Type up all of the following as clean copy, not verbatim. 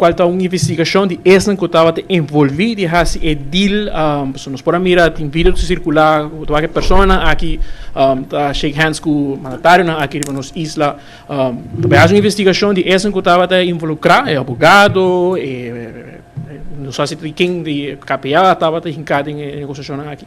Cual ta un investigacion di esnan cu tabata envolvi di haci e deal. So nos por a mira tin video ta circula cu ta wak e personanan aki ta shake hands cu mandatarionan aki riba nos isla. Ta bay haci un investigacion di esnan cu tabata involucra, e abogado, e no sa si ken di KPA tabata hinca den e negociacionnan aki.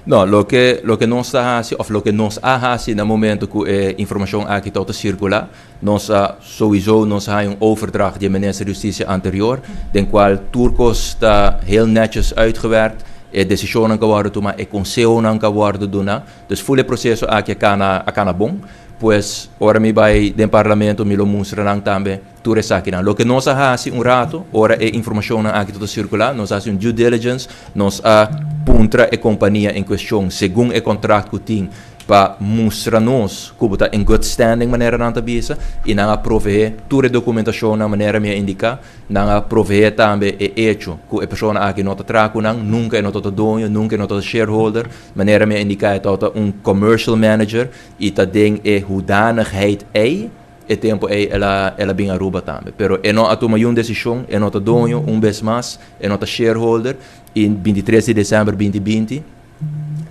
No, loke nos ta hasi òf loke nos a hasi na momento ku e informashon aki tabata sirkulá, nos a souiso nos a haña un overdracht di e minister di hustisia anterior, den kual tur kos ta heel netjes uitgewerkt, e desishonnan ku a wòrdu tumá, e konsehonan ku a wòrdu duná. Dus ful e proseso aki a kana a kana bon. Pues ora mi bai den parlamento mi lo mustra nan tambe tur esakinan. Loke nos a hasi un rato, ora e informashonnan aki ta sirkulá, nos a hasi un due diligence, nos a puntra e kompania en kuestion segun e kontrakt ku tin pa mustra nos ku bo ta in good standing manera nan ta bisa i nan a proveé tur e dokumentashonnan manera mi a indiká. Nan a proveé tambe e echo ku e persona aki no ta traha ku nan, nunka e no tabata doño, nunka e no tabata shareholder. Manera mi a indiká e tabata un commercial manager i ta den e hoedanigheid ei e tempu ei el a el a bin Aruba tambe. Pero e no a tuma yun desishon, e no ta doño, un bes mas, e no ta shareholder i 23 di desèmber 2020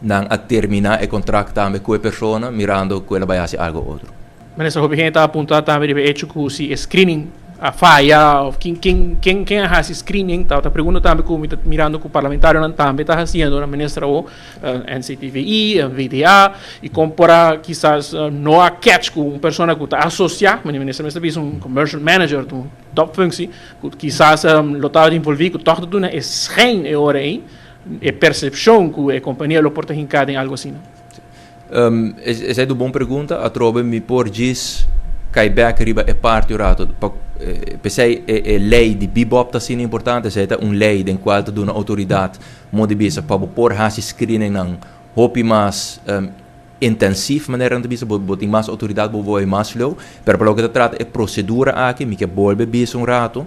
nan a terminá e kontrakt tambe ku e persona mirando ku el a bai hasi algu otro. Minister, hopi hende ta apunta tambe riba e echo ku si e screening a faya of ken ken ken ken a hasi screening ta ta pregunta tambe ku mi ta mirando ku parlamentarionan tambe ta hasiendo na minister awo NCTVI, VDA y kon por a kisas no a catch ku un persona ku ta asocia, minister mester bisa un commercial manager ta un top functie ku kisas lo tabata involvi ku tog ta duna e schijn e ora ei e percepcion ku e kompania lo por ta hinka den algo asina. Esei ta un bon pregunta. Atrobe mi por djis kai bek riba e parti un rato. Pa p'esei e lei di Bibob ta asina importante. Esei ta un lei den kual ta duna outoridat modo di bisa pa bo por hasi screeningnan hopi mas intensief manera nan ta bisa. Bo tin mas outoridat, bo por bai mas leu. Pero pa loke ta trata e prosedura aki mi ke bolbe bisa un rato.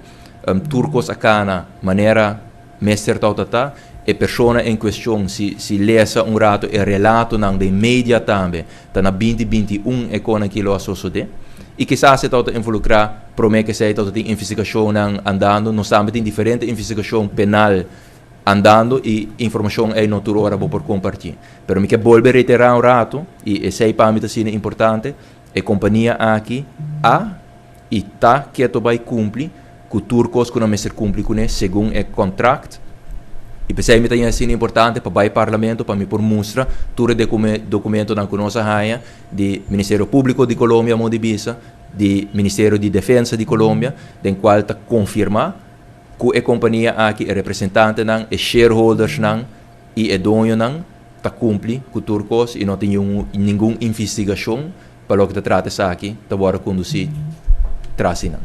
Tur kos a kana manera mester tabata ta e persona en cuestion si si lesa un rato e relatonan den media tambe ta na 2021 e conan ki lo a sosode y kisas e tabata involucra prome ke esey tabata tin investigacionnan andando. Nos tambe tin diferente investigacion penal andando y informacion ey no tur ora bo por comparti, pero mi ke bolbe reitera un rato y esey pa mi ta asina importante, e compania aki a y ta keto bay cumpli ku tur kos ku nan mester kumpli kuné segun e kontrakt. I p'esei mi ta haña asina importante pa bai Parlamento pa mi por mustra tur e dokumentonan ku nos a haña di Ministerio Públiko di Colombia, modo di bisa, di Ministerio di Defensa di Colombia, den kual ta konfirmá ku e kompania aki, e representantenan, e shareholdersnan i e doñonan ta kumpli ku tur kos i no tin ningun investigashon pa loke ta trata esaki ta wòrdu kondusí tras di nan.